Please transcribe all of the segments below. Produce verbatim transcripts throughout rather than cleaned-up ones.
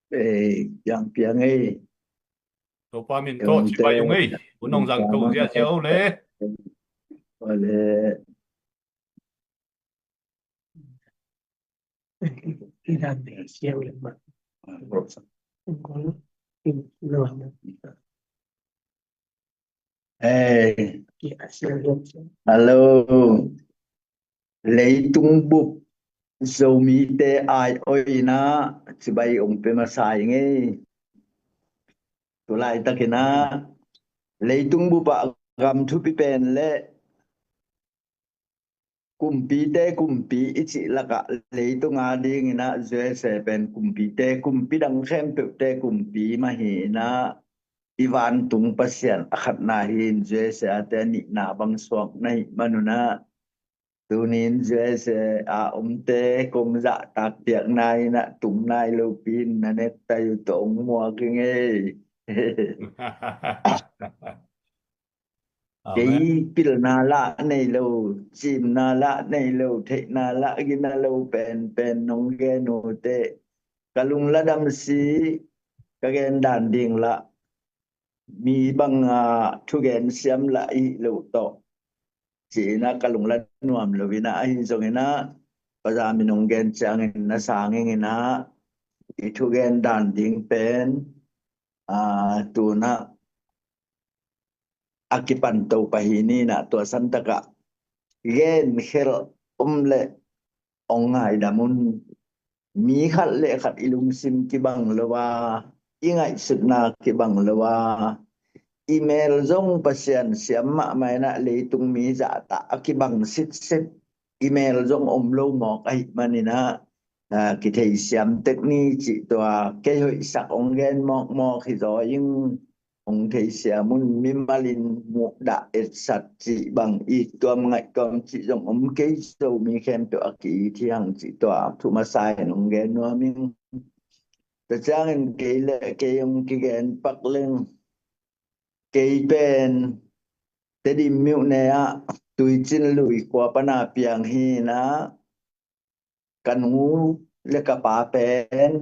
Ei, piang piang ei. Topa min tawh cibai ung ei. U Nong Zang to ziahziah o le. O le. Ei. Hello. Leitung bup Zomite ai-oina cibai ong pia masa ing ei. Tulaitakinah leitung bupah gam thupi pen le kumpite kumpi i cih lakah leitung adinginah U S A pen kumpite kumpi dang khempeuhte kumpi mah hi inah i vantung Pasian a khatna hi in U S A te a nihna bang suak na hih manunah tunin U S A a omte kong zahtak piakna inah tung nai lopi in na nektai uh tawh ong muak ing ei. Kei pilna lah nei lo, cimna lah nei lo, theihna lah gina lo penpen nong gen uh teh ka lungla damsi ka gen dan ding lah mi banga thugen siam lah i hih loh tawh ci-inah ka lungla nuam lo inah ahi zonginah paza min ong gen ciangin na sang inginah i thugen dan ding pen tunah a kipan to pah hi ninah tua santakah gen khelh om le ong ngaidam un. Mi khat le khat i lungsim kibang lo a, i ngaihsutna kibang lo a, i mel zong Pasian siam mahmah inah leitung mi zahtak a kibang sitset i mel zong om lo mawk ahih maninah kitheisiam tek ni cih tua kei hoihsak ong gen mawkmawk hi zaw ing. Ong theisiam un. Mimalin muhdah etsat cih bang i tuam ngaih tuam cih zong om kei. Zomi khempeuh a ki-it hi hang cih tua thu masa in ong gen nuam ing. Tua ciangin kei le kei ong kigen pak leng kei pen Tedim myone ah Tuicin Lui khua pana piang hi inah ka nu le ka pa pen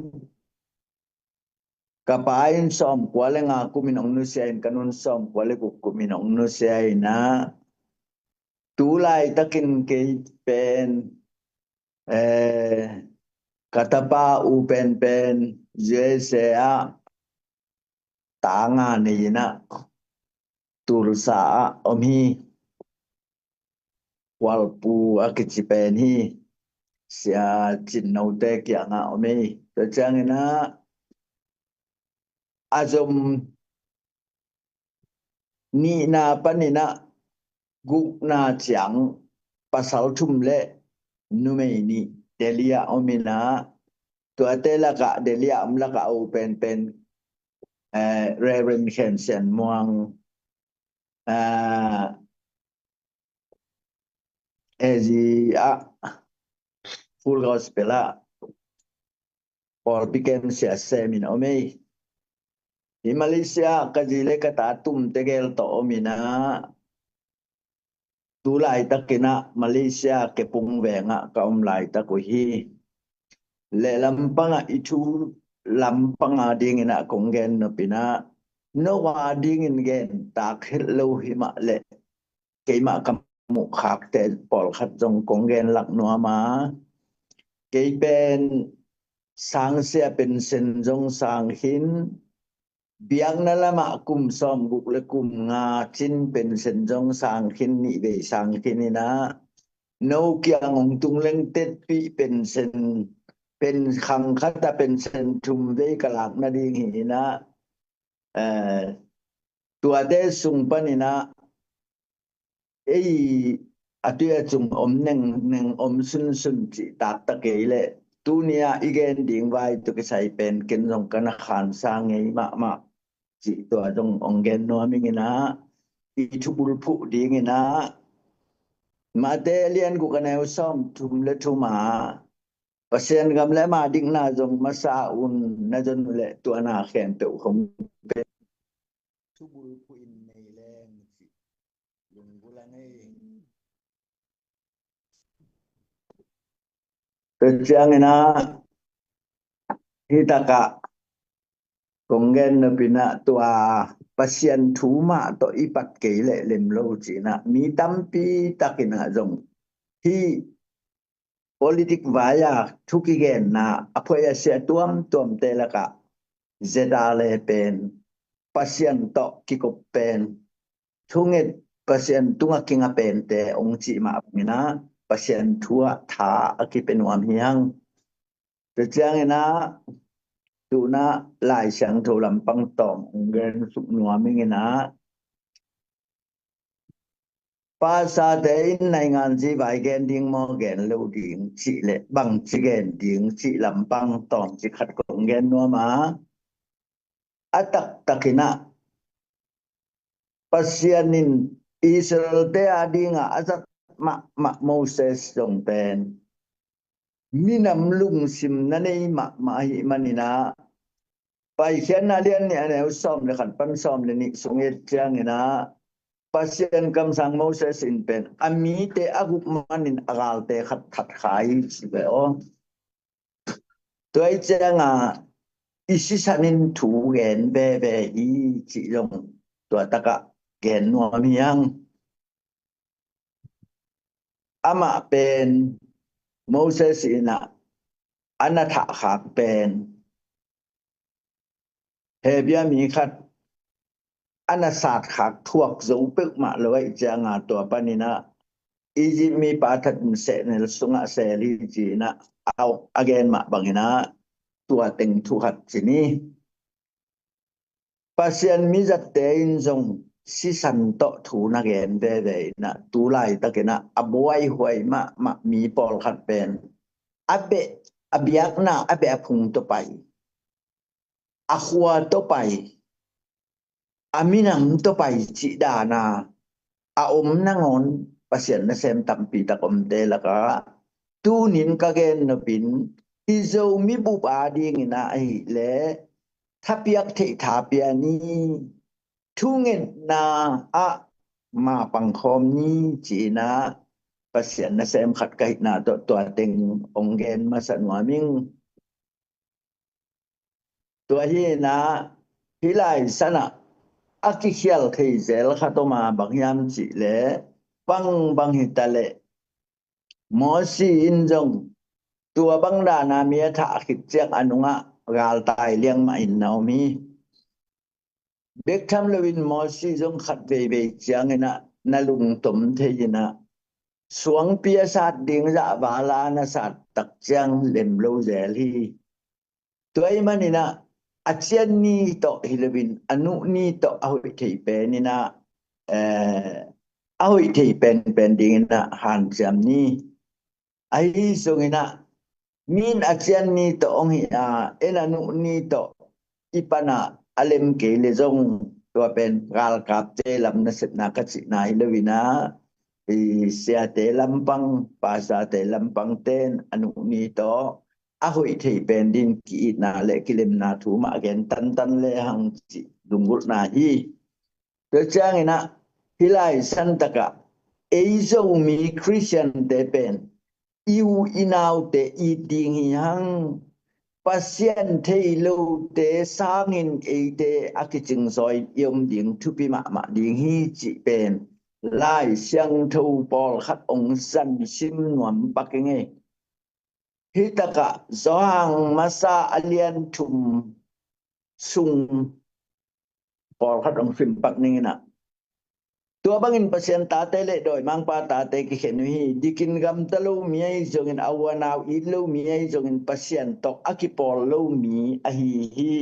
ka pa in sawmkua le nga kumin ong nusia in ka nun sawmkua le guk kumin ong nusia inah tu laitakin kei pen ka tapa u penpen U S A ah tanga nei inah Tulsa ah om hi. Kualpu a kici pen hi. Sia Cinnote kiangah om hi. Tua cianginah a zom nihna paninah gukna ciang pasal thum le numei nih Delhi ah om inah tuate lakah Delhi ah om lakah a u penpen Reverend Khen Sian Muang Asia ah Full Gospel ah pawlpi kem sia semin om ei. Hi Malaysia ka zi le ka ta tum tegel tawh om inah tu laitakinah Malaysia kepung vengah ka om laitak uh hi. Leh lampangah i thu lampanga dinginah kong gen nopinah no a dingin gen tak het lo himah leh keimah ka muhkhakte pawlkhat zong kong gen lak nuam a kei pen sangsia pensen zong sang khin biakna lamah kum sawmguk le kum nga cin pensen zong sang khin nih vei sang khin inah no kiang ong tung leng tetpih pensen pen khang khata pensen thum vei ka lak nading hi inah tuate sung paninah ei a tui a cung om nengneng om sunsun cih taktak ei leh tuni-ah i gen ding vai tawh kisai pen ken zong ka na khansa ngei mahmah cih tua zong ong gen nuam inginah i thubulphuh dinginah Mate lian guk a neu sawm thum le thum ah Pasian gam le ama dikna zong masa un na zon uh leh tua na khempeuh khong pen thubulphuh in nei leng cih lunggulh a ngei. Tua cianginah hi takah Kong gen nopin ah tua Pasian thu mah tawh i pat kei leh lem lo ci-in ah mi tampi takin ah zong hih politik vai-a thu kigenna a phuai a sia tuamtuamte lakah ZRA pen Pasian tawh kikop pen thunget Pasian tungah kinga pente hong cih mah bangin ah Pasian thu ah tha a kipia nuam hi hang. Tua ciangin ah tu-in ah Lai Siangtho lampang tawm hong gen suk nuam ing in ah, pasate in naingan zi vai gen ding maw gen lo ding cih leh bangci gen ding cih lampang tawmcik khat kong gen nuam a, a taktakin ah Pasian in Israel-te a dingah a zat mahmah Moses zong pen minam lungsim na nei mahmah ahih manin ah, Paikhiatna lian nih a neu sawm le khat pan sawm le nih sung i et ciangin ah Pasian kamsang Moses in pen a mite a guh manin a galte khat that kha hi ci ve aw. Tua i ciangah i sisan in thu gen veve hi cih zong tua takah gen nuam hi hang. Amah pen Moses in ah a na thahkhak pen Hebia mi khat a na satkhak thuak zo peuhmah lo ahih cianga tua panin ah Egypt mipa that in sehnel sungah sel hi ci-in ah a gen mah bangin ah tua teng thu khat ci ni. Pasian mizatte in zong sisan tawh thu na gen veve in ah tu laitakin ah a buaihuai mahmah mi pawlkhat pen a beh a biakna a beh a phung tawh pai, a khua tawh pai, a minam tawh pai cih dana a om nangawn Pasian nasem tampi tak omte lakah tunin ka gen nopin i Zomi bup a dingin ah ahih leh thapiak theih tha pia ni, thungetna ah ma pangkhawm ni ci-in ah Pasian nasem khat ka hihna tawh tua teng hong gen masa nuam ing. Tua hi in ah hih Lai Siangtho ah a kikhial thei zel khat om a, bang hiam cih leh bang bang hi ta leh Mosi in zong tua bang dana mi a thah khit ciang a nungah galtai liang mah in na om hi. Bek tham loin Mosi zong khat veivei ciangin ah na lungtom thei in ah suangpi a sat ding zah vala na sat tak ciang lem lo zel hi. Tua ahih manin ah a cian ni tawh hi loin a nuh ni tawh a hoih thei pen in ah, eh, a hoih thei penpen dingin ah hanciam ni. Ahi zongin ah mi in a cian ni tawh hong hi a, en a nuh ni tawh i pan ah a lem kei leh zong tua pen galkapte lam nasepna ka cihna hi loin ah, i siate lampang, pastorte lampang ten a nuh ni tawh a hoih thei pen din ki-itna le kilemna thu mah gen tantan le hang cih lunggulhna hi. Tua ciangin ah hih Lai Siangtho ah ei Zomi Khristiante pen i u i naute it ding hi hang. Pasian thei lote sangin eite a kicingzaw in i om ding thupi mahmah ding hi cih pen Lai Siangtho pawlkhat hong zang sim nuam pak ing ei. Hih takah Johan masa a lian thum sung pawlkhat hong sim pak ning in ah, tua bangin Pasian tate le dawimangpa tate kikhen uh hi. Dikin gamta lo mi ahi zongin a u a nau it lo mi ahi zongin Pasian tawh a kipawl lo mi ahi hi.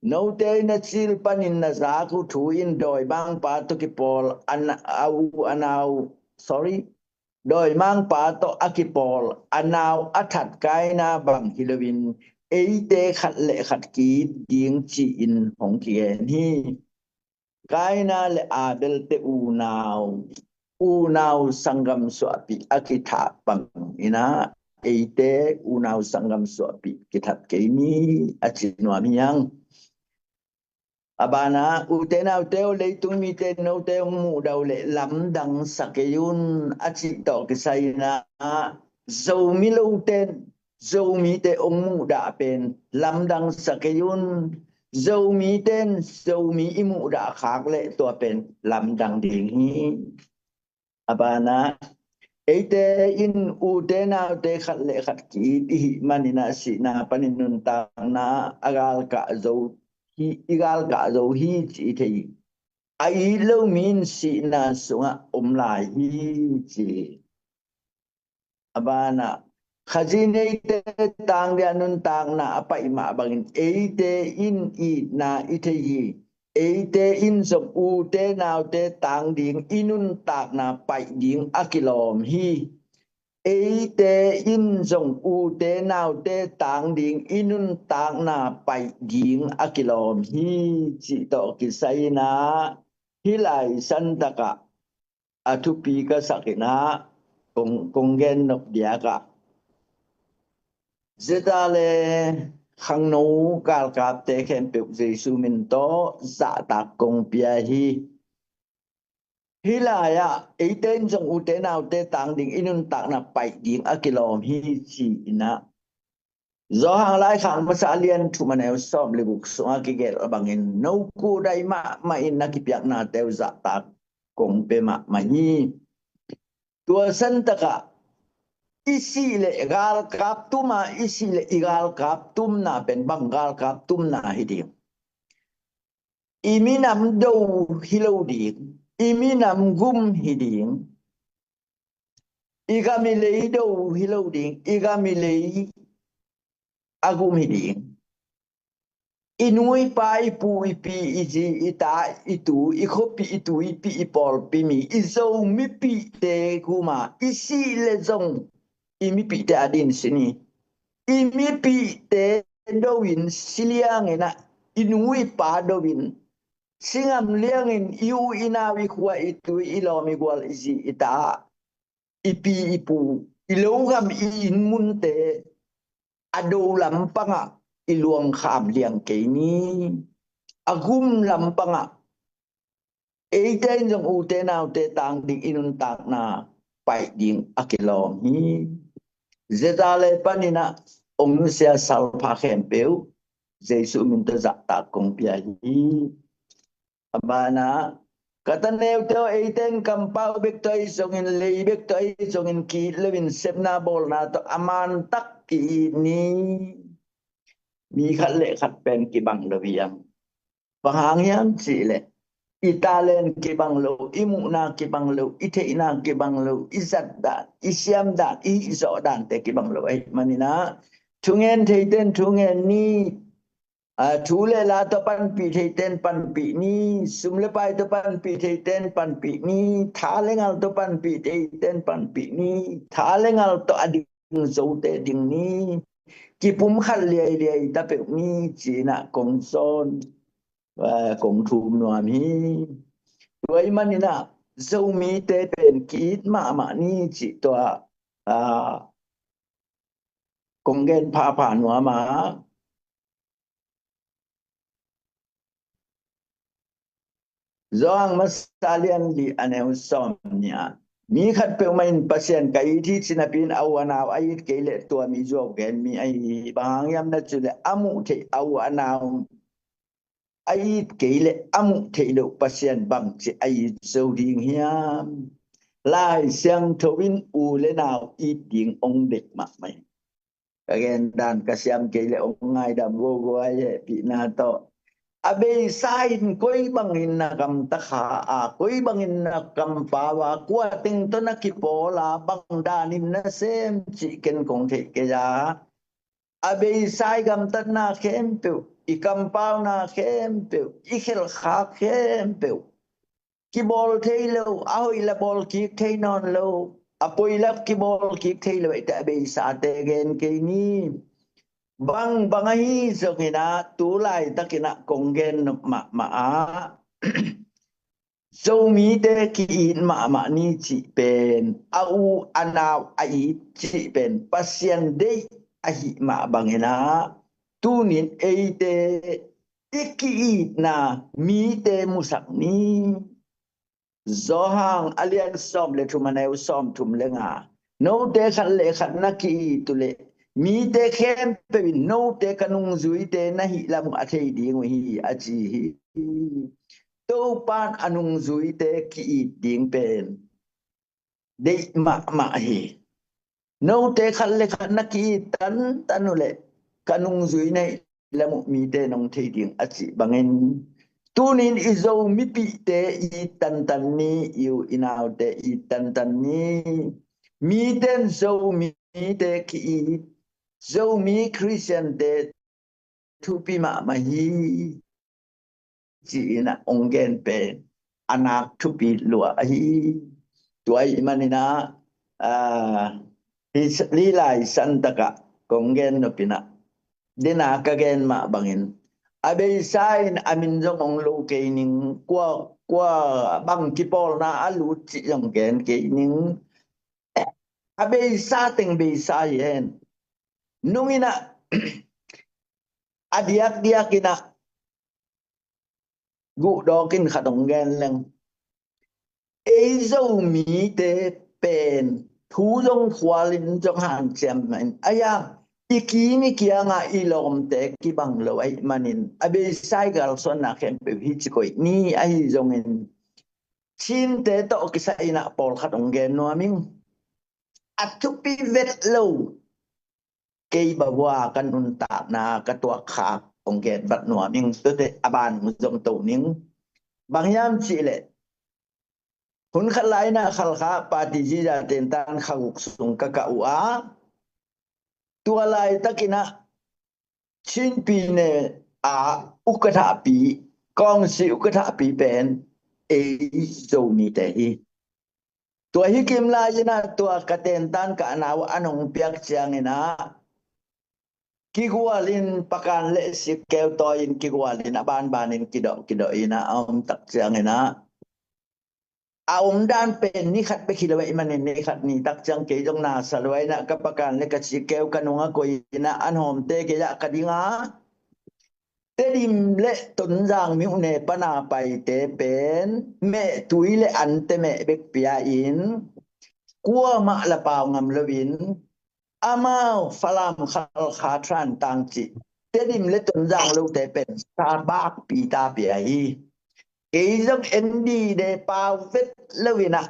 Note in a cil panin na zak uh thu in dawimangpa tawh kipawl a na, a u a nau, sorry, dawimangpa tawh a kipawl a nau a that Kaina bang hi loin eite khat le khat ki-it ding ci-in hong kigen hi. Kaina le Abel te unau, unau sanggam suahpih a kithah bangin ah eite unau sanggam suahpih kithat kei ni a ci nuam hi hang. A banah ute naute aw, leitung mite note hong muhdah uh leh lamdang sa kei un a cih tawh kisai in ah Zomi lote, Zomite hong muhdah pen lamdang sa kei un. Zomite in Zomi i muhdah khak leh tua pen lamdang ding hi. A banah, eite in ute naute khat le khat ki-it i hih manin ah sihna panin nuntakna a galkah zo hi, i galkah zo hi ci i thei hi. A it lo mi in sihna sungah om lai hi ci hi. A banah, Khazih neite tang dingin nuntakna a paih mah bangin eite in itna i thei hi. Eite in zong ute naute tang ding i nuntakna paih ding a kilawm hi. Eite in zong ute naute tang ding i nuntakna paih ding a kilawm hi cih tawh kisai-in ah hih lai santakah a thupi ka sak in ah kong, kong gen nop diak ah, Zeta le khangno galkapte khempeuh Jesu min tawh zahtak kong pia hi. Hih lai-ah eite in zong ute naute tang ding i nuntakna paih ding a kilawm hi ci-in ah, Johan laikhak masa a lian thum a neu sawm le guk sungah kigelh a bangin, no kuhdaih mahmah in na kipiaknate uh zahtak kong pia mahmah hi. Tua santakah i sih leh galkap tum a, i sih leh i galkap tumna pen bang galkap tumna hi ding? I minam do hi lo ding, i minam gum hi ding. I gam i lei do hi lo ding, i gam i lei a gum hi ding. I nu i pa, i pu i pi, i zi i ta, i tu i khuapi, i tuipi i pawlpi mi, i Zomipihte gum a, i sih leh zong i mipihte a din sin hi. I mipihte do-in si liangin ah, i nu i pa do-in si ngam liangin i u i nau, i khua i tui, i lawm i gual, i zi i ta, i pi i pu, i lo gam, i inn munte a do lampangah i luangkham liang kei ni. A gum lampangah eite in zong ute naute tang ding i nuntakna paih ding a kilawm hi. Zeta le panin ah ong nusia salpha khempeuh Jesu min tawh zahtak kong pia hi. A banah, ka ta neute aw, eite in kampau bek tawh ahi zongin, lei bek tawh ahi zongin, ki-it loin sepna bawlna tawh a mantak ki-it ni. Mi khat le khat pen kibang lo hi hang. Bang hang hiam cih leh i talent kibang lo, i muhna kibang lo, i theihna kibang lo, i zat dan, i siam dan, i hih zawh dante kibang lo ahih manin ah, thungen theite in thungen ni. A, thu le la tawh panpih theite in panpih ni, sum le pai tawh panpih theite in panpih ni, tha le ngal tawh panpih theite in panpih ni, tha le ngal tawh a ding zote ding ni, kipumkhat liailiai ta peuh ni, ci-in ah kong sawn, a, kong thum nuam hi. Tua ahih manin ah Zomite pen ki-it mahmah ni cih tua, a, kong gen phapha nuam a. Johan masa lian li a neu sawm nih ah, mi khat peuhmah in Pasian ka it hi ci napi-in a u a nau a it kei leh tua mi zuau gen mi ahi hi. Bang hang hiam na cih leh a muh theih a u a nau a it kei leh a muh theih loh Pasian bangci a it zo ding hiam? Lai Siangtho in u le nau it ding ong deih mahmah hi. Ka gen dan ka siam kei leh ong ngaidam vovoi, hehpihna tawh. A beisa in koi bangin na gamta kha a, koi bangin na kampau a, kua teng tawh na kipawl a, bang danin na sem cih ken kong theih kei a. A beisa i gamtatna khempeuh, i kampauna khempeuh, i khelhkhak khempeuh kibawl thei lo, a hoih la bawl kik thei nawn lo, a poi la kibawl kik thei lo, eite a beisate gen kei ni. Bang bang ahi zongin ah, tu laitakin ah kong gen nop mahmah ah, Zomite ki-it mahmah ni cih pen, a u a nau a it cih pen Pasian deih ahih mah bangin ah, tunin eite i ki-itna mite musak ni. Johan a lian sawm le thum a neu sawm thum le nga, note khat le khat na ki-it uh leh mite khempeuh in note ka nungzuite na hih lam uh a thei ding uh hi, a ci hi. Topan a nungzuite ki-it ding pen deih mahmah hi. Note khat le khat na ki-it tantan uh leh ka nungzui na hih lam uh mite nong thei ding a cih bangin, tunin i Zo mipihte it tantan ni, i u i naute it tantan ni. Mite in Zomite ki-it, Zomi Khristiante thupi mahmah hi, ci-in a hong gen pen a nak thupi lua ahi. Tua ahih manin a, ah, hih lai santakah kong gen nop in a, dena ka gen mah bangin, a beisa in a min zong hong lo kei ning, kua, kua bang kipawlna a lut cih zong gen kei ning. A beisa teng beisa hi hen. Nung in a, a diakdiak in a, guhdawk in khat hong gen leng. Ei Zomite pen thu zong khual in zong hanciam in, a ya, i kim i kiangah i lawmte kibang lo ahih manin, a beisa i galsuanna khempeuh hi ci koih ni. Ahi zongin Chinte tawh kisai in a pawlkhat hong gen nuam ing. A thupi vet lo, kei bavua ka nuntakna ka tuakkhak hong gen vat nuam ing. Tuate a ban hong zom to ning. Bang hiam cih leh, hun khat lai in a Khalkha party ziza tentan kha guk sung ka kah uh a, tua laitak in a Chin pyine a ukathapi, kawngsi ukathapi pen ei Zomite hi. Tua hi kim lai in a tua ka tentan ka a nau an hong piak ciangin a, kigual in pakan le sikkeu tawi in kigual in a banban in kidawh kidawh in a a om tak ciangin a, a omdan pen ni khat bek hi lo ahih manin ni khat ni tak ciang kei zong na sa lua in a ka pakan le ka sikkeu ka nung a koi in a an hawmte kei ah ka ding a, Tedim le Tonzang myone pan a paite pen mehtui le ante meh bek pia in, kuamah la pau ngam lo in, amau Falam, Khalkha, Thantlang cih Tedim le Tonzang lote pen sa bakpi ta pia hi. Kei zong en dide pau vet lo in a,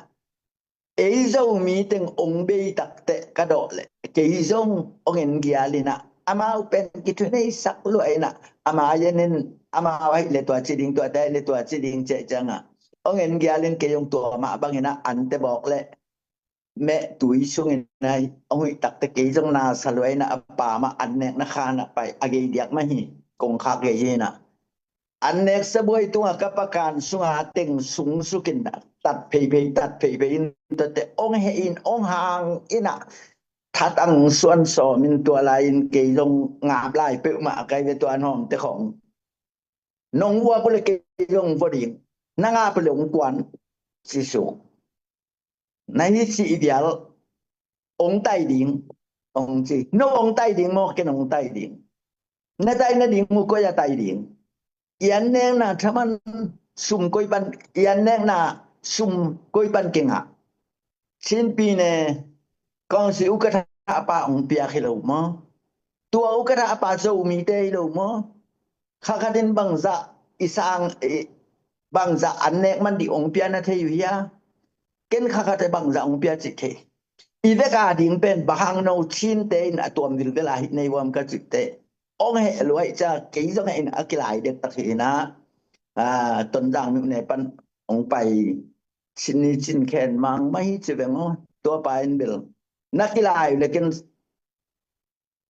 ei Zomi teng ong bei takteh ka dawh leh kei zong ong en gial in a, amau pen kithuneisak lua in a, amau en in, amau ahih leh tua ci ding, tuate ahih leh tua ci ding cih ciang a, ong en gial in kei zong tua mah bang in a ante bawk leh mehtui sung in a ong huih takteh kei zong na sa lua in a, a pa mah an nekna khan a pai a gei diak mah hi, kongkhak gei hi in a. An nek sabuai tungah ka pakan sungah teng sung suk in a, tat pheiphei, tat pheiphei in, tuate ong heh in, ong hang in a, that ang suan sawm in tua lai in kei zong ngap lai peuhmah a kai ve tua an hawmte khong. Nong vuak uh leh kei zong vua ding, na ngap uh leh ong kuan, ci suk. Na hi cih i bial, ong tai ding, ong ci. No ong tai ding maw, ken ong tai ding. Na tai nading uh koi a tai ding. I an nekna thaman sum koi pan, i an nekna sum koi pan kingah. Chin pyine kawngsi ukatha pa ong piak hi lo maw? Tua ukatha pa Zomite hi lo maw? Kha khat in bangzah i sang, i, bangzah an nek man ding ong pia na thei uh hia? Ken kha khat in bangzah ong pia cih thei. I vek a ding pen bang hang no Chinte in a tuam vilvel a hi nei uam ka cih teh, ong heh lua hi cia, kei zong heh in a kilai dek tak hi in a, a, Tonzang myone pan ong pai Chin ni Chin khen mang mah hi ci veng aw. Tua pa in bel na kilai uh leh ken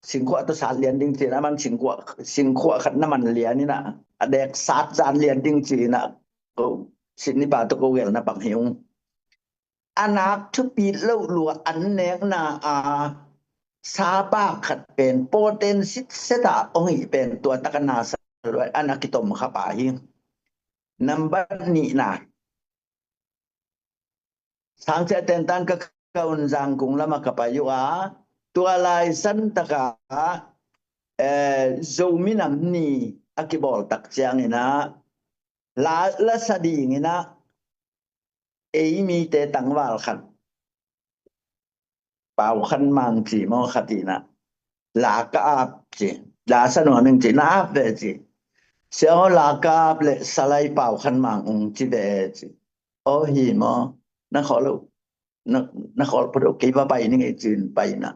singkhuah tawh sat lian ding ci-in a, aman singkhuah, singkhuah khat na man lian in a, a dek sat zan lian ding ci-in a, ko Sydney pa tawh ko gelna bang hi ung. A nak thupi loh lua an nekna a sapa khat pen pawten sitset a ong hih pen tua tak a na sa lua, a na kitom kha pa hi. Nambat nihna, Sangcia tentan ka, ka un Zangkung lamah ka pai uh a, tua lai santak a, eh, Zomi Nam Ni a kibawl tak ciangin a, la, la sa dingin a, ei mite tangval khat, Pau Khan Mang ci maw, khat in a, La ka ap ci. La sa nuam ing ci, na ap ve ci. Sia aw, la ka ap le salai pau khan mang ung ci ve ci. Aw hi maw, na khawl lo, na, na khawl pha lo, kei va pai ning ei ci-in pai na.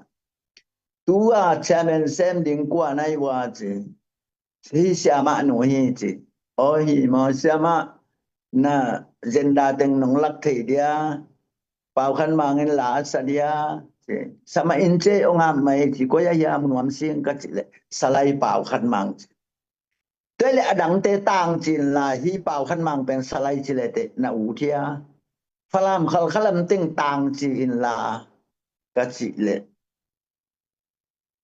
Tua chairman sem ding kua na hi ua ci. Hi siamah nu hi ci. Aw hi maw, siamah na zenda teng nong lak thei dia, pau khan mangin la a sa dia ci. Sa mah in ci, ong am mai ci, koi a hiam, nuam sing ka ci le, salai pau khan mang ci. Tua le a dangte tang ci inla, hi pau khan mang pen salai ci le te na ut hia? Falam Khalkha lam teng tang ci inla ka ci le,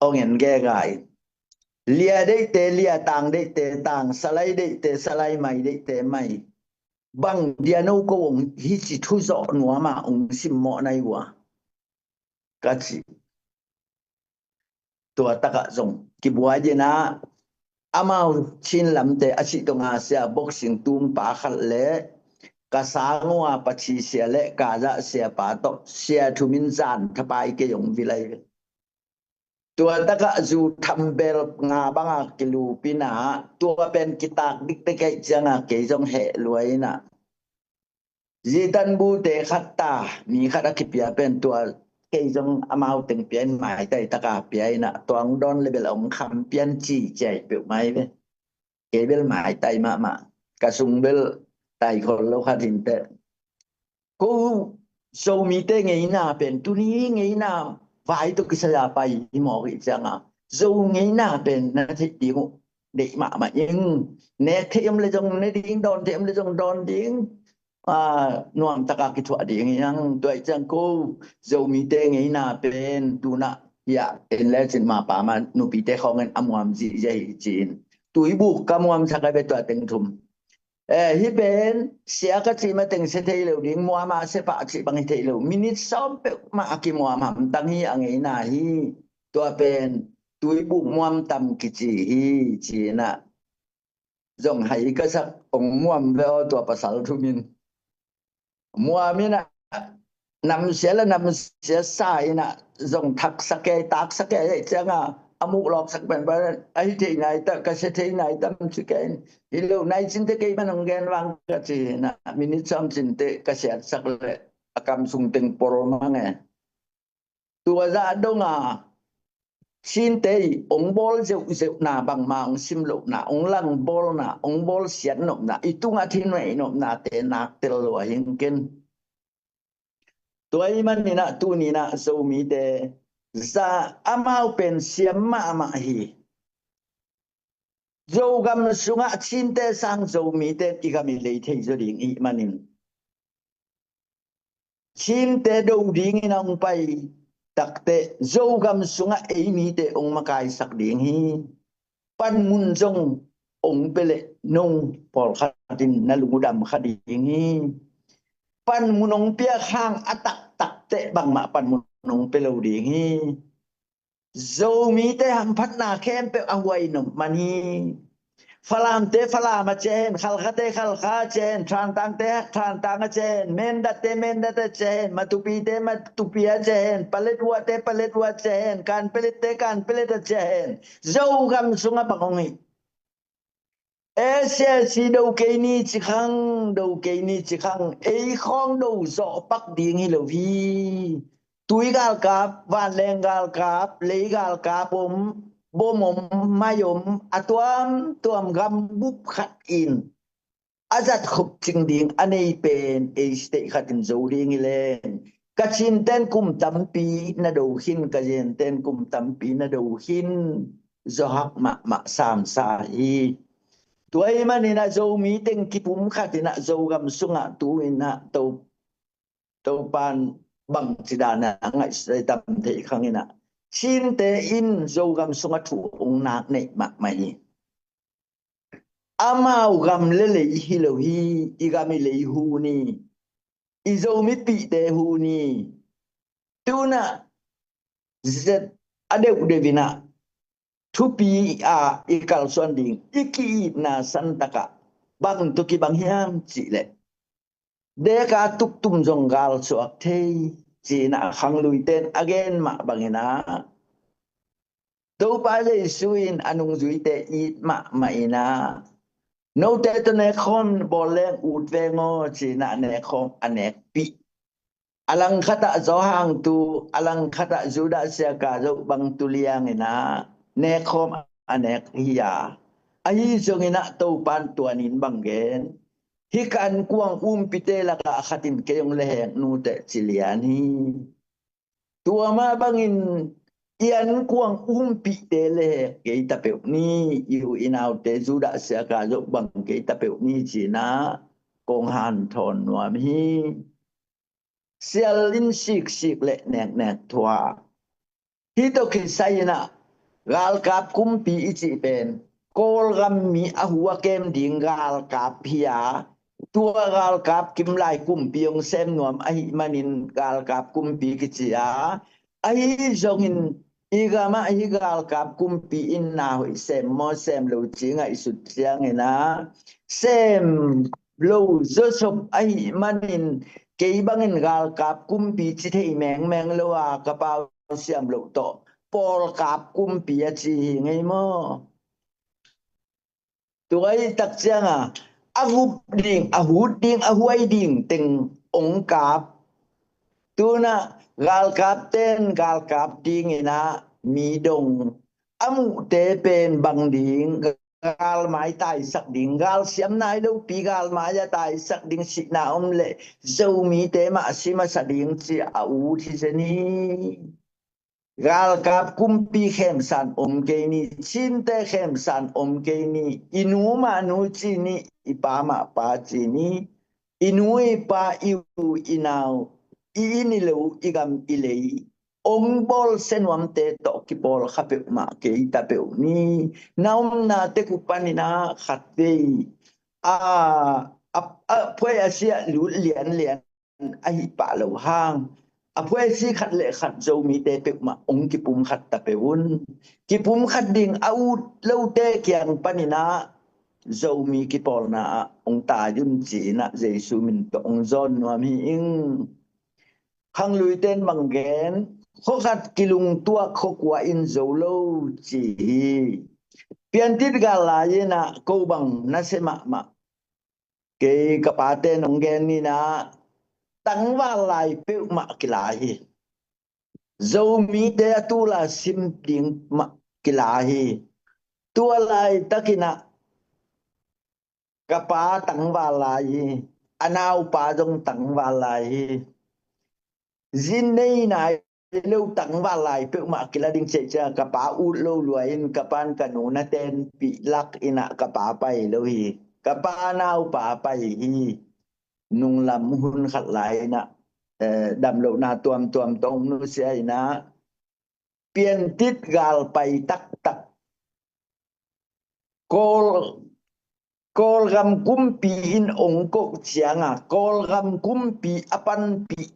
ong en gega in. Lia deihte lia, tang deihte tang, salai deihte salai, mai deihte mai. Bang dia no ko ong hi ci thu zawh nuam a ong simmawh na hi ua ka ci. Tua takah zong kibuai dinah amau Chin lamte a cih donga sia boxing tumpa khat le ka sang ua pachi sia le ka zah siapa tawh sia thumin zan thapai kei ong vilai ve. Tua takah zu thambel nga banga kilupina tua pen kitak dikte kaih cianga kei zong heh luai inah zitan bute khat ta, mi khat a kipia pen tua kei zong amau teng pia in maitai taka pia inah tuang dawn le bel ong kham pian ci ciai peuh mai ve. Kei bel maitai mahmah, ka sung bel tai khol lo khat hinte. Ko Zomite ngeina pen tuni ngeina vai tawh kisaya pai hi mawk hi cianga Zo ngeina pen na theih ding uh deih mahmah ing. Nek theih om le zong ne ding, dawn theih om le zong dawn ding. Nuam taka kithuah ding hi hang. Tua ih ciang ko Zomite ngeina pen tunah hiah en le cin mapa ma nupite khawngin a muam zihziah hi ci-in tuibuk ka muamsak a ve tua teng thum. Hih pen sia ka cih mateng sia thei lo ding, muama sia pah cih bang hi thei lo. Minit sawm peuhmah a kimuam hamtang hi a ngeina hi. Tua pen tuibuk muam tam kici hi ci-inah zong hai ka sak ong muam ve aw tua pasal thumin. Muam inah namsia le namsia sa inah zong thaksak ei, taksak ei, ei cianga a muh lawksak penpen ahi thei nai ta, ka sia thei nai tam ci kei in. Hi lo nai cinte kei man ong gen vang ka ci inah minit sawm cinte ka siatsak le a kam sung teng pol mang e. Tua zah donga Cinte ih ong bawl zeuhzeuhna bangma ong sim lohna, ong langbawlna, ong bawl siat nopna, i tungah thinneih nopnate nak tel lua hing ken. Tua ih maninah tuninah Zomite za amau pen siam mahmah hi. Zogam sungah Cinte sang Zomite i gam i lei thei zaw ding ih manin Cinte do dingin a ong pai takte Zogam sungah ei mite ong makaisak ding hi. Panmun zong ong pia leh nong pawlkhatin na lungdam kha ding hi. Panmun ong piak hang a taktakte bangmah panmun ong pia lo ding hi. Zomite hamphatna khempeuh a huai nop man hi. Falamte Falam a ciah hen, Khalkhate Khalkha a ciah hen, Thantangte Thantang a ciah hen, Mendatte Mendat a ciah hen, Matupite Matupi a ciah hen, Paletwate Paletwa a ciah hen, Kanpelette Kanpelet a ciah hen. Zogam sungah bang ong hi. S S C do kei ni ci khang, do kei ni ci khang, ei khawng do zawh pak ding hi lo hi. Tui galkap, vanleng galkap, lei galkap om, bom om, mai om, a tuamtuam gambup khat in a zat khop cing ding a nei pen ei state khat in zo ding hi leng. Ka Cinten kum tampi na do khin, ka Zenten kum tampi na do khin, zawhak mahmah samsa hi. Tua ih maninah Zomi teng kipum khatinah Zogam sungah tu inah to, Topan bangci danah a ngaihsut tam theih khanginah Cinte in Zogam sungah thu ong nak neih mahmah hi. Amau gam le lei hi lo hi, i gam i lei hu ni, i Zomipihte hu ni. Tunah zet a deuhdeuh inah thupi a i kalsuan ding i ki-itna santakah bang tawh kibang hiam cihleh deka tuktum zong galsuak thei cinah khangluiten a gen mah banginah Topa Jesu in a nungzuite it mahmah in ah, note tawh nekkhawm bawl leng ut veng aw, ci-in ah nekkhawm a nekpih. A langkhat ah Johan tu, a langkhat ah Judas Iskariot bang tu liang in ah nekkhawm a nek hi a, ahi zongin ah Topa in tua ni-in bang gen, hih ka ankuang umpite lakah khat in kei hong lehhek nuteh, ci lian hi. Tua mah bangin i ankuang umpite lehhek kei ta peuh ni, i u i naute Judas Iskariot bang kei ta peuh ni, ci-in ah kong hanthawn nuam hi. Sial in siksik le neknek thuak. Hih tawh kisai in ah galkap kumpi i cih pen Kawlgam mi a hu a kem ding galkap hi a, tua galkap kimlai kumpi hong sem nuam ahih manin galkap kumpi kici a, ahi zongin i gam ah hih galkap kumpi in na hoih sem maw sem lo ci ngaihsut ciangin ah, sem lo zawsop ahih manin kei bangin galkap kumpi ci thei mengmeng lo a, ka pau siam loh tawh pawlkap kumpi a ci hi ngei maw? Tua ahih tak ciang a, a gup ding, a hut ding, a huai ding teng hong kap. Tu-in ah galkapte in galkap dingin ah mi dong, a muhte pen bang ding, galmai taisak ding, galsiam nai lopi galmai a taisak ding, sihna om leh Zomite mah a si masa ding ci a ut hi zen hi. Galkap kumpi khemsan om kei ni, cinte khemsan om kei ni, i nu mah nu ci ni, i pa mah pa ci ni, i nu i pa, i u i nau, i inn i lo, i gam i lei, hong bawlsia nuamte tawh kipawlkha peuhmah kei ta peuh ni. Na omna tek uh panin ah khatvei a, a, a phuai a si ah lut lianlian ahih pah loh hang, a phuai a si khat le khat Zomite peuhmah hong kipumkhat ta peuh un. Kipumkhat ding a ut lote kiang panin ah Zomi kipawlna ah hong tai un ci-in ah Jesu min tawh hong zawn nuam hi ing. Khangluite in bang gen, khua khat kilungtuak khua kua in zo lo ci hi. Piantit gal lai-in ah ko bang nasia mahmah. Kei ka pate in hong gen ni-in ah, tangval lai peuhmah kila hi. Zomite a tul a sim ding mah kila hi. Tua laitakin ah ka pa tangval lai hi. A naupa zong tangval lai hi. Zi nei nai lo tangval lai peuhmah kila ding cih ciang ka pa ut lo lua in ka pa in ka nu na tenpih lak in ah ka pa pai lo hi. Ka pa naupa pai hi. Nunglam hun khat lai in ah, eh, damlohna tuamtuam tawh nusia in ah, piantit gal pai taktak. Kawl, Kawlgam kumpi in hong koh ciang a, Kawlgam kumpi a panpih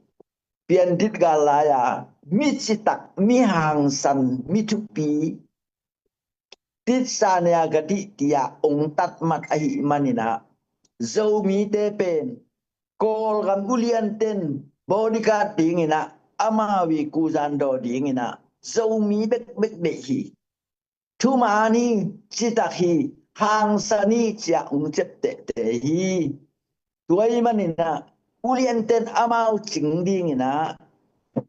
piantit gal lai a, mi citak, mi hangsan, mi thupi, titsa nia ka tih, tiah hong tatmat ahih manin ah, Zomite pen Kawlgam uliante in bodyguard dingin ah, amau i kuzan daw dingin ah, Zomi bekbek deih hi. Thuman hi, citak hi, hangsan hi, ci-a hong ciap tehteh hi. Tua ahih manin ah, uliante in amau cing dingin ah,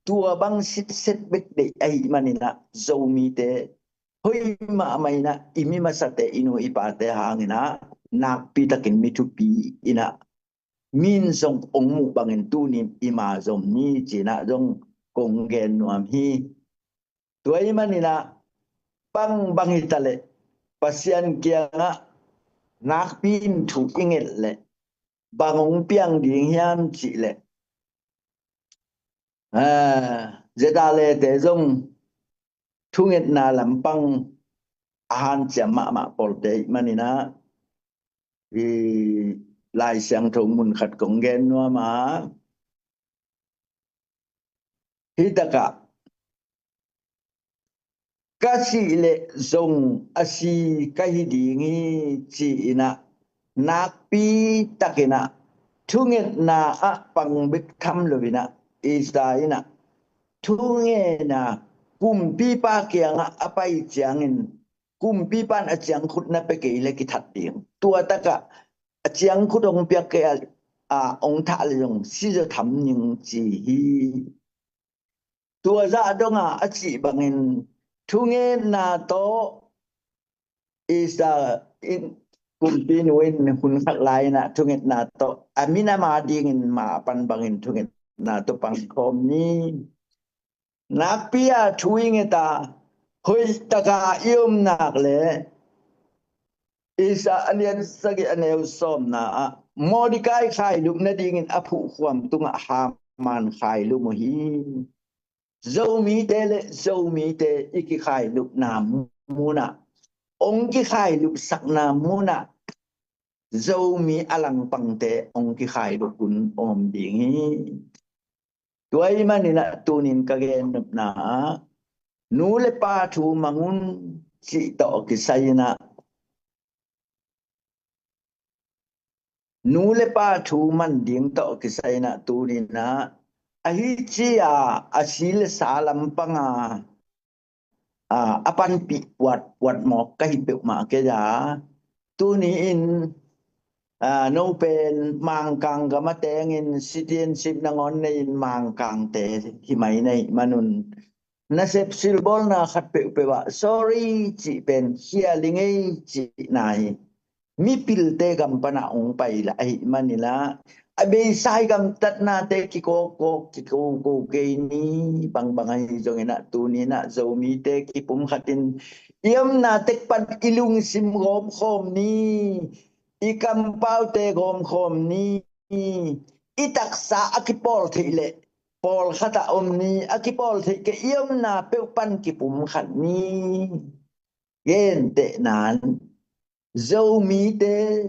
tua bang sitset bek deih ahih manin ah, Zomite hoih mahmah in ah, i mi masate, i nu i pate hangin ah, nakpi takin mi thupi in ah, min zong hong muh bangin tuni-in i ma zom ni ci-in ah zong kong gen nuam hi. Tua ahih manin ah, bang bang hi ta leh, Pasian kiangah nakpi in thu i nget leh, bang hong piang ding hiam cih leh, ah, Zedale te zong thungetna lampang a hanciam mahmah pawlte ahih manin ah, i Lai Siangtho mun khat kong gen nuam a, hih takah, ka sih leh zong a si ka hi ding hi, ci-in ah, nakpi takin ah, thungetna ah pang bek tham loin ah, Isaiah in ah, thungetna kumpipa kiangah a pai ciangin kumpipa in a ciangkhut na pia kei le kithat ding. Tua takah a ciangkhut hong piak kei a, a hong thah le zong sizaw tham ning ci hi. Tua zah dongah a cih bangin thungetna tawh Israel in kumpinu in hun khat lai-inah thungetna tawh a minam a dingin ma a pan bangin thungetna tawh pangkhawm ni. Nakpi-a thu i nget a hoihtaka i om nak le Israel a lian sagih a neu sawmna ah Mordecai khailup nadingin a phuhkhuam tungah Haman khailup uh hi. Zomite le Zomite i kikhailupna munah, hong kikhailupsakna munah Zomi a langpangte hong kikhailup hun om ding hi. Tua ahih maninah tunin ka gennopna ah nu le pa thu mang un cih tawh kisai-inah nu le pa thu man ding tawh kisai-inah tuninah ahi ci-a a si le sa lampanga a panpih puatpuat mawk ka hi peuhmah kei a, tuni-in no pen Mangkang gam a tengin citizenship nangawn nei-in Mangkangte hi mai na hih manun nasep silbawlna khat peuhpeuh ah sorry cih pen hial i ngei cihna hi. Mipilte gam panah hong pai lah ahih maninah a beisa i gamtatnate kikawkkawk kikoko kei ni. Bangbang ahi zonginah tuninah Zomite kipumkhatin i omna tek pan i lungsim gawmkhawm ni. I kampaute gawmkhawm ni. I taksa a kipawl theih leh pawlkhat a om ni. A kipawl theih kei i omna peuh pan kipumkhat ni. Gentehnan Zomite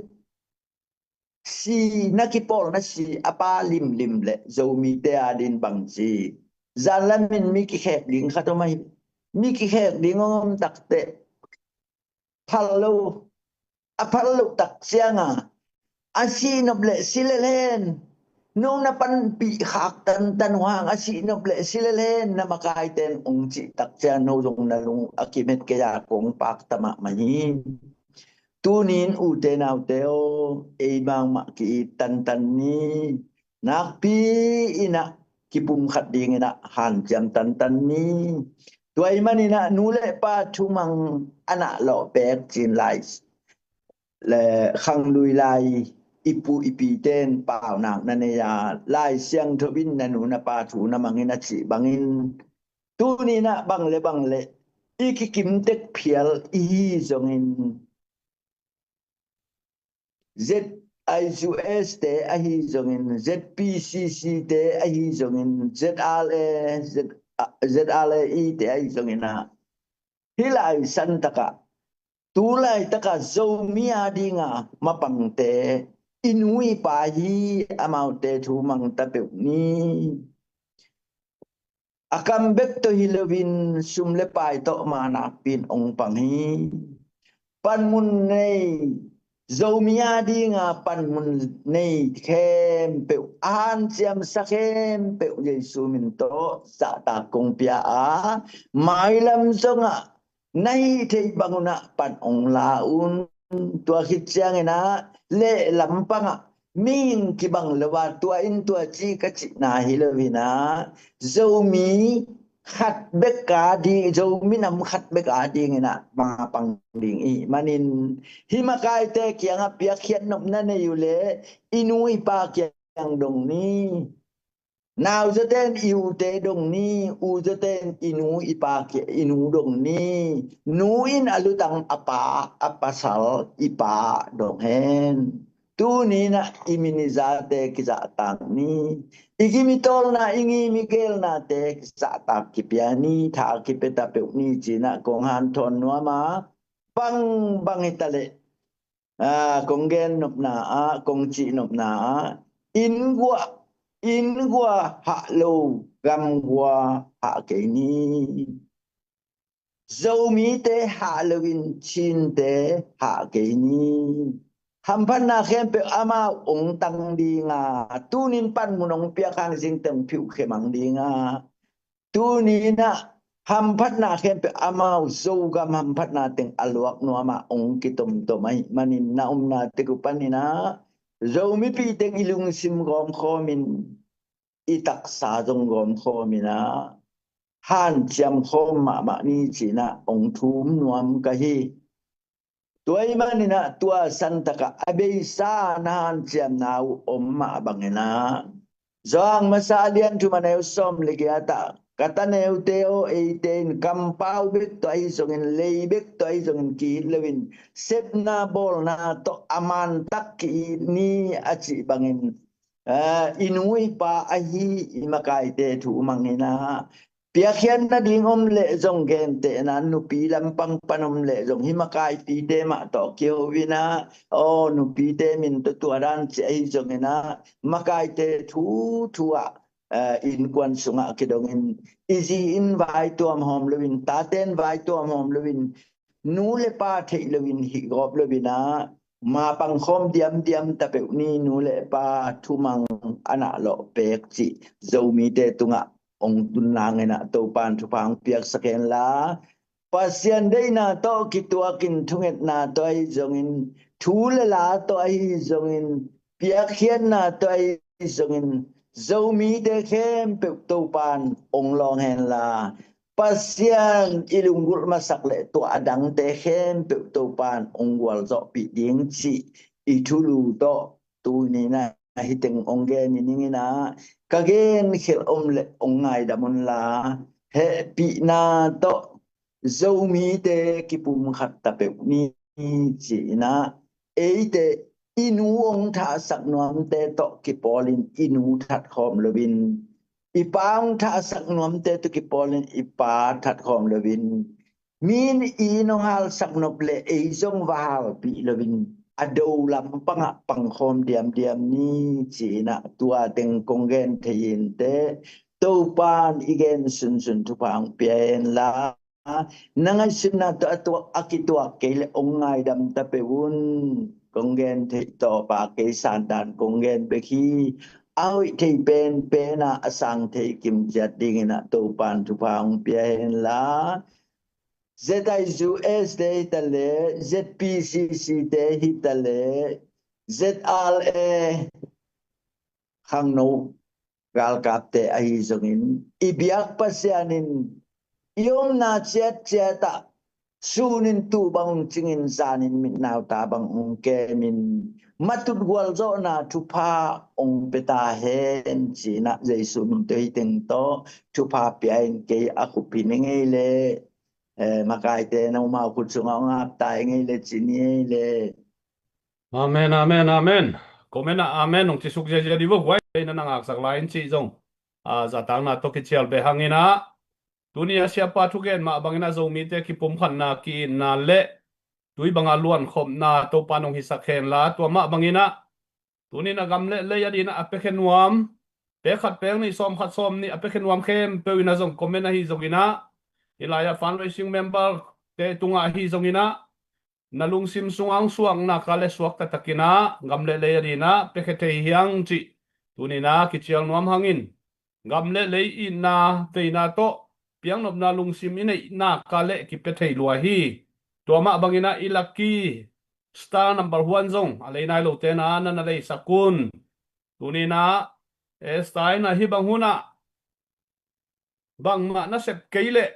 si na kipawl na si a pa limlim le Zomite a din bangci zanlamin mi kikhek ding khat om ahi. Mi kikhek ding om takteh phal lo a phal loh tak cianga a sihnop le si lel hen. No na panpih khak tantan uh hang a sihnop le si lel hen na makaite in hong cih tak ciang no zong na lung a kimet kei a kong pakta mahmah hi. Tunin ute naute aw ei bangmah ki-it tantan ni. Nakpi-inah kipumkhat dinginah hanciam tantan ni. Tua ahih maninah nu le pa thumang a nah lawh pek cin lai le khanglui lai i pu i pite in paunak na nei a Lai Siangtho in na nu na pa thu na mangin a cih bangin tuninah bang le bang le i kikimtek phial i hi zongin Z I U S te ahi zongin Z P C C te ahi zongin Z R A Z R A E te ahi zongin ah hih lai santakah tu laitaka Zomi a dinga mapangte i nu i pa hi. Amaute thu mangta peuh ni. A kam bek tawh hi loin sum le pai tawh manakpin ong pang hi. Panmun nei Zomi a dinga panmun nei khempeuh a hanciamsa khempeuh Jesu min tawh zahtak kong pia a mailam zongah na hih theih bangunah pan ong la un. Tua khit cianginah leh lampangah mihing kibang lo a tua in tua ci ka cihna hi loinah Zomi khat bek a ding, Zomi nam khat bek a dinginah mapang ding i hih manin hih makaite kiangah piakkhiat nopna nei uh leh i nu i pa kiang dong ni. Nauzate in i ute dong ni, uzate in i nu i pa kia i nu dong ni. Nu in a lutang a pa, a pasal i pa dong hen. Tuninah i min i zate kizahtak ni. I gim i tawlna i ngim i gelnate kizahtak kipia ni. Tha kipia ta peuh ni cinah kong hanthawn nuam a bangbang hi ta leh kong gen nopna ah kong cih nopna ah inngua inngua hah lo gamgua hah kei ni. Zomite hah loin Chinte hah kei ni. Hamphatna khempeuh amau ong tang dinga tunin panmun ong piak hang zingteng phiuhkhe mang dinga tuninah hamphatna khempeuh amau Zogam hamphatna teng a luak nuamah hong kitomtom ahih manin na omna tek uh paninah Zomipi teng i lungsim gawmkhawmin i taksa zong gawmkhawminah hanciam khawm mahmah ni cinah hong thum nuam ka hi. Tua ahih maninah tua santakah a beisa na hanciamna uh om mah banginah Zawhang masa a lian thum a neu sawm le giatah ka taneute aw, eite in kampau bek tawh ahi zongin lei bek tawh ahi zongin ki-it loin sepna bawlna tawh a mantak ki-it ni a cih bangin i nu i pa ahi i makaite thu manginah piakkhiat nading om leh zong gentehna nupi lampang pan om leh zong hih makaipite mah tawh kiho inah aw nupite min tawh tua dan ci ahi zonginah makaite thu thu ah innkuan sungah kidongin i zi in vaituam hawm loin tate in vaituam hawm loin nu le pa theih loin hih gawp loinah mapang khawm diamdiam tapeuh ni nu le pa thumang a nah lawh pek cih Zomite tungah hong tun nanginah Topan thupha hong piaksak henla Pasian deihna tawh kituakin thungetna tawh ahi zongin thu le la tawh ahi zongin piakkhiatna tawh ahi zongin Zomite khempeuh Topan hong lawng henla Pasian i lunggulh masak le tua a dangte khempeuh Topan hong gualzawhpih ding cih i thulu tawh tuninah hih teng hong gen i ninginah ka gen khelh om le hong ngaidam unla hehpihna tawh Zomite kipumkhat tapeuh ni cinah eite i nu hong thahsak nuamte tawh kipawlin i nu thatkhawm loin i pa hong thahsak nuamte tawh kipawlin i pa thatkhawm loin mi in i nu hong halsak nop le ei zong va halpih loin a do lampangah pangkhawm diamdiam ni cinah tua teng kong gen thei inteh Topan i gen sunsun thupha hong pia henla na ngaihsutna tawh a tuak a kituak kei le hong ngaidam tapeuh un. Kong gen theih tawpa kei sandan kong gen bek hi. A hoih thei penpena a sang thei kimciat dinginah Topan thupha hong pia henla Z I U S te hitaleh Z P C C te hitaleh Z R A khangno galkapte ahi zongin i biak Pasian in i omna ciatciatah sunin tu bang cingin zanin mitnau ta bang hong kemin matut gualzawhna thupha hong pia ta hen cinah Jesu min tawh hih teng tawh thupha pia in kei a khupi ni ngei le makaite na umau khut sungah hong apta i ngei le ci ni ei le. Amen, amen, amen. Comment ah amen hong cisuk ziazia di vo guai na ngaksak lai in cih zong a zatakna tawh kicial beh hanginah tuni a siapa thugen mah banginah Zomite kipumkhatna ki-itna le tui banga luankhopna Topa nong hisak henla tua mah banginah tuninah gam le lei a dinah a pekhe nuam pek khat pek nih sawm khat sawm nih a pekhe nuam khempeuh inah zong comment ahi zonginah hih lai-ah fundraising member te tungah ahi zonginah na lungsim sungah hong suakna ka le suak taktakinah gam le lei a dinah pekhe thei hiang cih tuninah kicial nuam hangin gam le lei itna veina tawh piaknopna lungsim i neihna ka le kipia thei lua hi. Tua mah banginah i lucky star number one zong a lei nai lote na na na leisak un. Tuninah Esther inah hih bang hunah bangmah na sep kei leh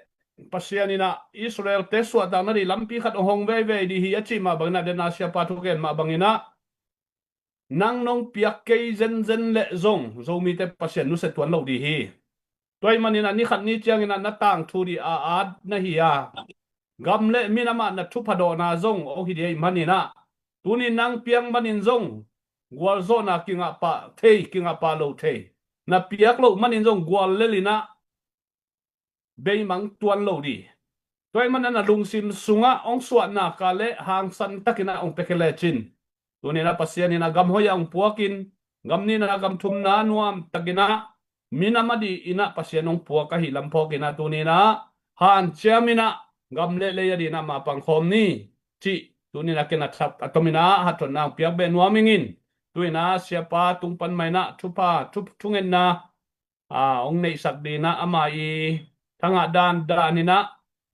Pasian inah Israel-te suahtakna dih lampi khat hong hong veivei dih hi a cih mah banginah den a siapa thugen mah banginah nang nong piak kei zenzen leh zong Zomite Pasian nusia tuan lo dih hi. Tua ahih maninah ni khat ni cianginah na tangthu dih a at na hi a gam le minamah na thupha dawhna zong aw hi dih ahih maninah tuni nang piak manin zong gualzawhna kingahpah thei kingahpah lo thei na piak loh manin zong gual lelinah beimang tuan lo dih. Tua ahih manin a lungsim sungah hong suahna ka le hangsan takinah hong pia khe lecin tuninah Pasian inah gam hoih ah hong puakin gam nihna gam thumna nuam takinah minam a dih inah Pasian hong puak ahi lam phawkinah tuninah hanciam inah gam le lei a dinah mapang khawm ni cih tuninah ken a tominah hathawnna hong piak beh nuam ingin tuinah siapa tung pan mah inah thupha thu thungetna a hong neihsak dinah ama i tangah dan dan in ah,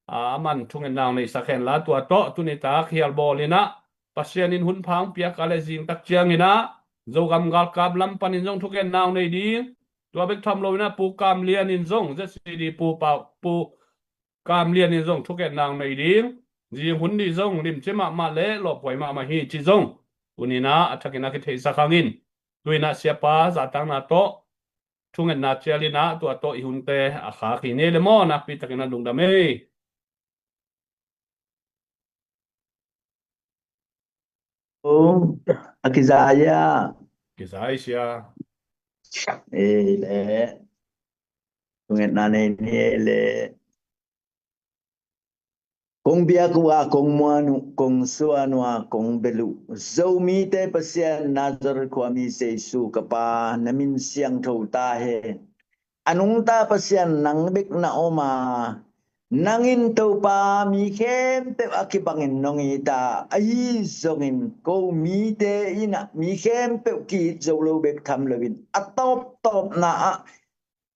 a, aman thungetna hong neisak hen la, tua tawh tuni tak hial bawl in ah, Pasian in hun pha hong piak a le zing tak ciangin ah, Zogam galkap lam panin zong thungetna hong nei ding. Tua bek tham lo in ah, Pu Kam Lian in zong, Z C D Pu Pau, Pu Kam Lian in zong thungetna hong nei ding. Zing hun ni zong limci mahmah le lawphuai mahmah hi ci zong, tuni in ah a thakin a kitheisak hangin, tu in ah Siapa zahtakna tawh thungetna cial in ah, tua tawh i hunte a khak hi ni le maw, nakpi takin a lungdam ei. Oh, a kizai a. Kizai sia. Ei le. Thungetna nei ni ei le. Kong biak uh a, kong muan uh, kong suan uh a, kong bel uh, Zomite Pasian, Nazareth khuami Jesu ka Pa, na min siangtho ta hen. A nungta Pasian, nang bek na om a, nang in Topa mi khempeuh a kibangin nong it a, ahi zongin ko mite in ah mi khempeuh ki-it zo lo bek tham loin, a tawptawpna ah,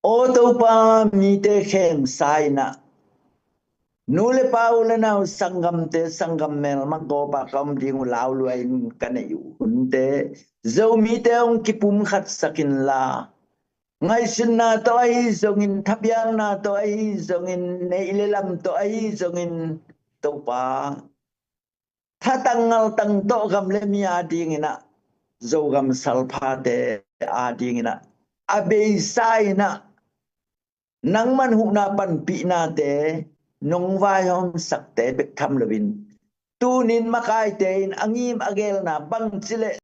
aw Topa, mite khemsa in ah, nu le pa, u le nau, sanggamte, sanggam melma gawp ah ka om ding uh lau lua in ka neih uh hunte, Zomite hong kipumkhatsak inla, ngaihsutna tawh ahi zongin, thapiakna tawh ahi zongin, neih le lam tawh ahi zongin, Topa, thatang ngaltang tawh gam le mi adingin ah, Zogam salphate adingin ah, a beisa in ah, nangman huhna panpihnate nong vaihawmsakte bek tham loin, tunin makaite in a ngim a gelna bangci leh